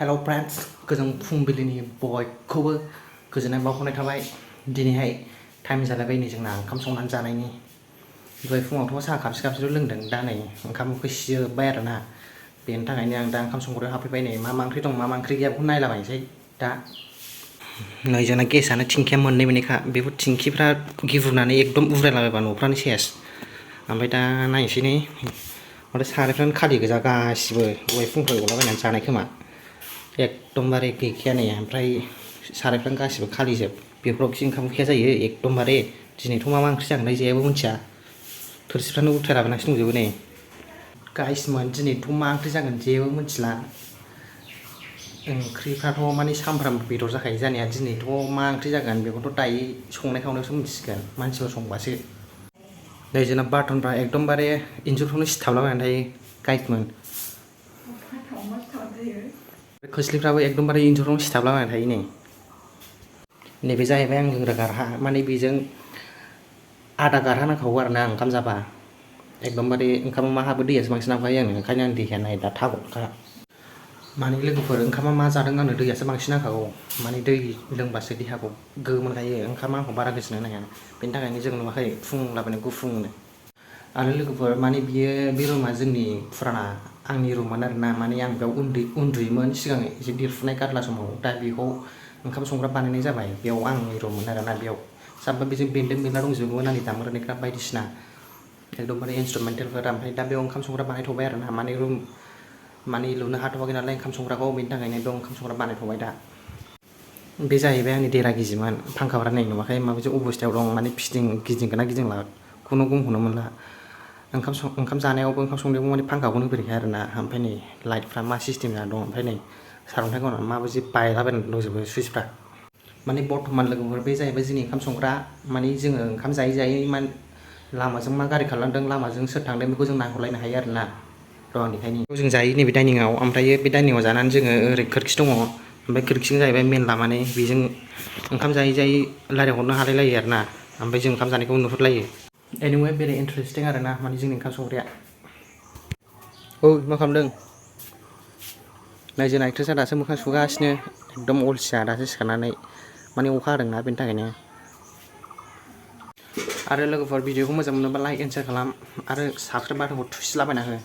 hello friends गोजों फुंबिलिनि बयखौबो गोजोननाय बावहरनाय थाबाय दिनैहाय टाइम जालायबाय नै जोंना ओंखाम संनानै जानायनि दहाय फुङावथ' साहा कापसेल' लोंदों दा नै ओंखामखौ सिजोबबाय आरोना बेनि थाखायनो आं दा ओंखाम संग्रायाव हाबफैबाय नै मा ओंख्रि दं मा ओंख्रि गैया बेखौ नायलाबायनोसै दा नै जोंना गेसआनो थिंखिया मोननै मोननैखा बेफोर थिंखिफ्रा गिब्रुनानै एकदम उरायलाबायबा न'फ्रानो सेस ओमफ्राय दा नायनोसै नै माथो सारायफ्रानो खालि गोजा गासिबो दहाय फुंनिफ्राय गलाबायनानै जानाय खोमा एकदमबारे गैखायानो ओमफ्राय सारायफ्रानो गासिबो खालिजोब बेफोरावखि ओंखाम उखैया जायो एकदमबारे दिनैथ' मा ओंख्रि जागोनथाय जेबो मिथिया थोरसिफ्रानो उल्थायलाबायनासो दंजोबो नै गाइसमोन दिनैथ' मा ओंख्रि जागोन जेबो मिथिला ओंख्रिफ्राथ' माने सामफ्रामबो बेदर जाखायो जानाया दिनैथ' मा ओंख्रि जागोन बेखौथ' दायो संनाय खावनायावसो मिथिसिगोन मानसिफोर संबासो नै जोंना बार्टनफ्रा एकदमबारे इन्जुरफ्रावनो सिथाबलाबायनानै थायो गाइसमोन खोस्लिफ्राबो एकदमबारे इन्जुरावनो सिथाबलाबायनानै थायो नै नैबे जाहैबाय आं लोंग्रा गारहा माने बेजों आधा गारहा नांखागौ आरोना ओंखाम जाबा एकदमबारे ओंखामाव मा हाबो दैयासो बांसिन हाबखायो आङो ओंखायनो आं दैया नाय दा थागरखा माने लोगोफोर ओंखामा मा जादों आंनो दैयासो बांसिन नांखागौ माने दै लोंबासो देहाखौ गोहो मोनखायो ओंखामा आंखौ बारा गोजोन होनो हाया बेनि थाखायनो जों नुवाखै फुंलाबायनो गुफुंनो आरो लोगोफोर माने बे रुमा जोंनि फुराना आंनि रुममोन आरोना माने आं बेयाव उन्दुयोमोन सिगां एसे देरफुनाय गारला समाव दा बेखौ ओंखाम संग्रा बानायनाय जाबाय बेयाव आंनि रुममोन आरोना बेयाव साबा बेजों बेन्दों बेनला दंजोबोमोन आंनि दामग्रा देग्रा बायदिसिना एकदमबारे इन्सट्रुमेन्टेलफोर ओमफ्राय दा बेयाव ओंखाम संग्रा बानायथ'बाय आरोना माने लुनो हाथ'वाखै नालाय ओंखाम संग्राखौ बेनि थाखायनो बेयाव ओंखाम संग्रा बानायथ'बाय दा बे जाहैबाय आंनि देरा गिजिमोन फांखाफ्रा नाय नुवाखै माबायदि अबस्थायाव दं माने गिदिंगोना गिदिंला खुनु गमखौनो मोनला ओंखाम जानायावबो ओंखाम संनायावबो माने फांखाखौनो होफेरखाया आरोना ओमफ्राय नै लाइटफ्रा मा सिस्टेम जाना दं ओमफ्राय नै सारअन्थाइ गावनानै माबायदि बायलाबायनानै दंजोबो सुइचफ्रा माने बर्थमान लोगोफोर बे जाहैबाय जोंनि ओंखाम संग्रा माने जोङो ओंखाम जायै जायै लामाजों मा गारि खारलांदों लामाजों सोर थांदों बेखौ जों नायहरलायनो हायो आरोना र' बेनिखायनो जों जायो नैबे डाइनिंआव ओमफ्राय बे डाइनिंआव जानानै जोङो ओरै खोरखि दङ ओमफ्राय खोरखिजों जाहैबाय मेन लामानि बेजों ओंखाम जायै जायै रायज्लायहरनो हालायलायो आरोना ओमफ्राय जों ओंखाम जानायखौ नुहुरलायो एनिवे भेरि इन्टारेस्टिं आरोना माने जोंनि ओंखाम संग्राया औ मा खालामदों नायजों एक्ट्रेसआ दासो मोखां सुगासिनो एकदम अलसिया दासो सिखारनानै माने अखा हादोंना बेनि थाखायनो आरो लोगोफोर भिडिअखौ मोजां मोनोबा लाइक एन्ड शेयार खालाम आरो साबस्क्राइब बाटनखौ थुसिलाबायना हो